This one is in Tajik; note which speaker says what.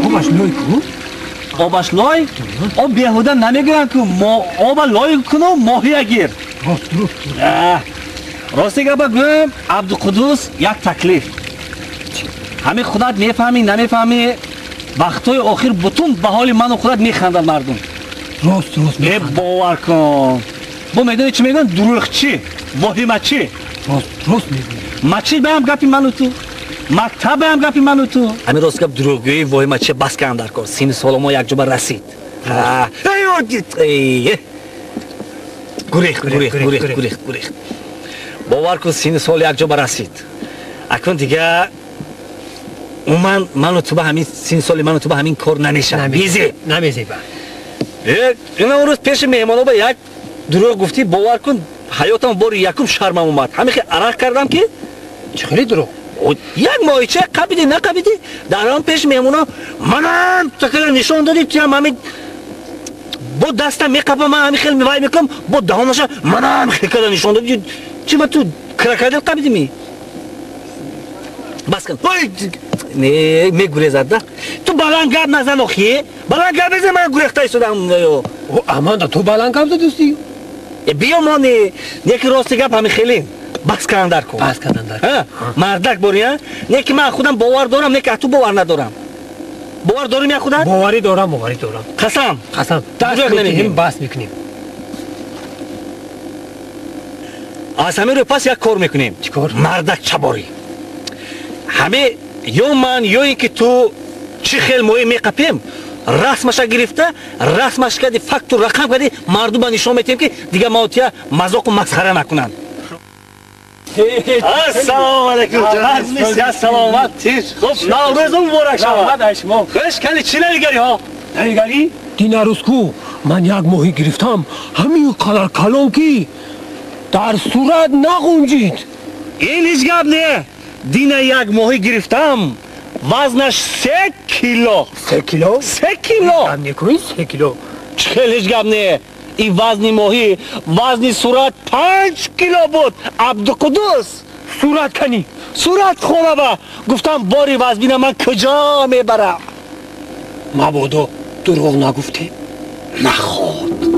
Speaker 1: Обаш лой ку?
Speaker 2: Обаш лой? Об беҳуда намегӯянд ку оба лой куну моҳия гир. Рости гапа гӯем, Абдуқуддус, як таклиф. Ҳамин худат мефаҳмӣ, намефаҳмӣ, вақтҳои охир бутун ба ҳоли ману худат механдад мардум.
Speaker 1: Рост, рост.
Speaker 2: Е, бовар кун. Бо медонӣ чӣ мегӯянд? Дурӯғчӣ, воҳимачӣ.
Speaker 1: Рост, рост мегӯӣ.
Speaker 2: Мачид баам гапи ману ту, мактаб баам гапи ману ту. Ҳамин рост гап, дурӯғгӯӣ, воҳимачӣ бас кардам дар кор. Синни соли мо якҷоба расид. Гурехт, гурехт, гурехт, гурехт, гурехт. Бовар кун, синни сол якҷоба расид. Акнун дига умуман ману ту ба ҳамин синни соли ману ту ба ҳамин кор намешавад. Безеб.
Speaker 1: Намезеба.
Speaker 2: Ина он рӯз пеши меҳмонҳо ба як дурӯғ гуфтӣ, бовар кун, ҳаётам бори якум шармам омад. Ҳамин хел арақ кардам ки
Speaker 1: чӣ хеле дурӯғ?
Speaker 2: Як моҳича қабидӣ, нақабидӣ, дар он пеши меҳмонҳо манам такара нишон додӣ, туям ҳамин бо дастам меқапам, ман ҳамин хел вай мекунам, бо даҳонаша манам хел када нишон додӣ. Чӣ ба ту крокодил қабидӣ ми? Бас кун. Ой, не, мегурезад да. Ту баланд гап назан охи. Баланд гап мезан, ман гурехта истодам.
Speaker 1: Аманда, ту баланд гап задусти?
Speaker 2: Биё мони, неки рости гап ҳамин хеле. Бас кардан дар кор.
Speaker 1: Бас кардан дар кор.
Speaker 2: Мардак бори, а? Неки ман худам бовар дорам, неки ту бовар надорам. Бовар дорим я худат?
Speaker 1: Боварӣ дорам, боварӣ дорам.
Speaker 2: Қасам.
Speaker 1: Қасам. Даст мекунем, бас мекунем.
Speaker 2: Аз ҳамин рӯ пас як кор мекунем.
Speaker 1: Чӣ кор?
Speaker 2: Мардак чаборӣ. Ҳаме ё ман, ё ин ки ту чӣ хел моҳӣ меқапем, расмаша гирифта, расмаш кади, факту рақам кади, мардума нишон метиҳем, ки дигар маотия мазоқу масхара накунанд. Ассалому алайкум, ҷаноб, саломат, тинч. Хуб, Наврӯз муборак шавад. Хуш, кани чӣ навигарӣ ҳо?
Speaker 1: Навигарӣ? Динарӯзку ман як моҳӣ гирифтам, ҳамин қадар калон ки дар сурат нағунҷид.
Speaker 2: Ин ҳеҷ гап не. Дина як моҳӣ гирифтам, вазнаш 3 кило.
Speaker 1: 3 кило?
Speaker 2: 3 кило.
Speaker 1: Гап некунӣ, 3 кило.
Speaker 2: Чӣ хел ҳеҷ гап не. Ин вазни моҳӣ, вазни сурат 5 кило буд. Абдуқуддус.
Speaker 1: Сурат кани?
Speaker 2: Сурат хонаба. Гуфтам бори вазбина ман куҷо мебарам?
Speaker 1: Мабодо дурӯғ нагуфтем?
Speaker 2: Наход.